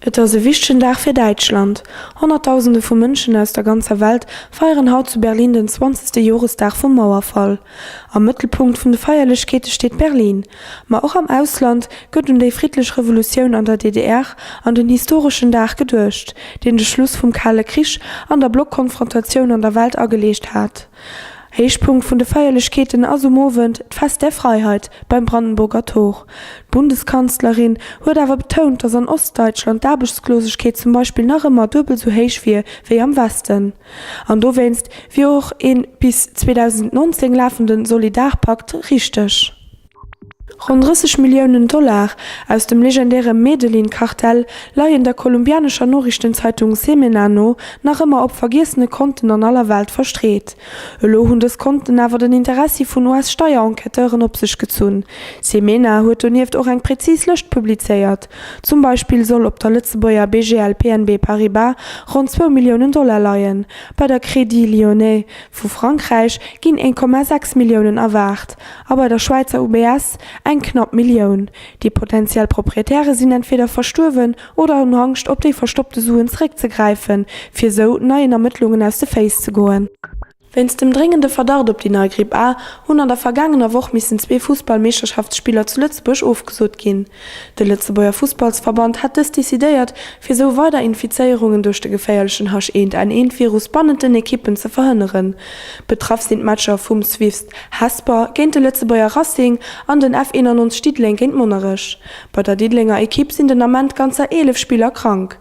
Et ass e wichtegen Dag fir Däitschland. Honnertdausende vu Mënschen aus der ganzer Welt feieren haut zu Berlin den zwanzegste Joresdag vum Mauerfall. Am Mëttelpunkt vun de Feierlechkeete steet Berlin. Ma och am Ausland gëtt un déi friddlech Revolutioun an der DDR an den historeschen Dag geduecht, deen de Schluss vum Kale Krich an der Blockkonfrontatioun an der Welt ageleegt hat. Héichpunkt vun de Feierlechkeeten ass um Owend d'Fest der Freiheit beim Brandenburger Tor. D'Bundeskanzlerin huet awer betount, datt an Ostdeitschland d'Aarbechtslosegkeet zum Beispill nach ëmmer duebel sou héich wier wéi am Westen. An dowéinst wier och ee bis 2019 lafende Solidarpakt richteg. Ronn 30 Milliounen Dollar aus dem legendäre Medellin-Kartell leien der kolumbianescher Noriichtenzeitung Semena no nach ëmmer op vergiessene Konten an aller Welt verstreet. Elo hunn dës Konten awer den Interessi vun US-Steierenquêteuren op sech gezunn. Semena huet donieft och eng prezis Lëscht publizéiert. Zum Beispill soll op der Lëtzebuerger BGL PNB Paribas ronn zwou Milliounen Dollar leien, bei der Crédit Lyonnais vu Frankräich ginn 1,6 Milliounen erwaart a bei der Schwäizer UBS eng knapp Millioun. Déi potentiell Proprietäre sinn entweder verstuerwen oder hunn Angscht op déi verstoppte Suen zeréckzegräifen, fir sou neien Ermëttlungen aus de Féiss ze goen. Wéinst dem dréngende Verdacht op déi nei Gripp A hunn an der vergaangener Woch missen zwee Fussball-Meeschterschaftsspiller zu Lëtzebuerg ofgesot ginn. De Lëtzebuerger Fussballsverband hat dëst decidéiert, fir sou weider Infizéierungen duerch de geféierlechen H1N1-Virus bannent den Ekippen ze verhënneren. Betraff sinn d'Matcher vum Swifst Hesper géint de Lëtzebuerger Racing an den F91 Diddeleng géint Monnerech. Bei der Diddelenger Ekipp sinn den Ament ganzer 11 Spiller krank.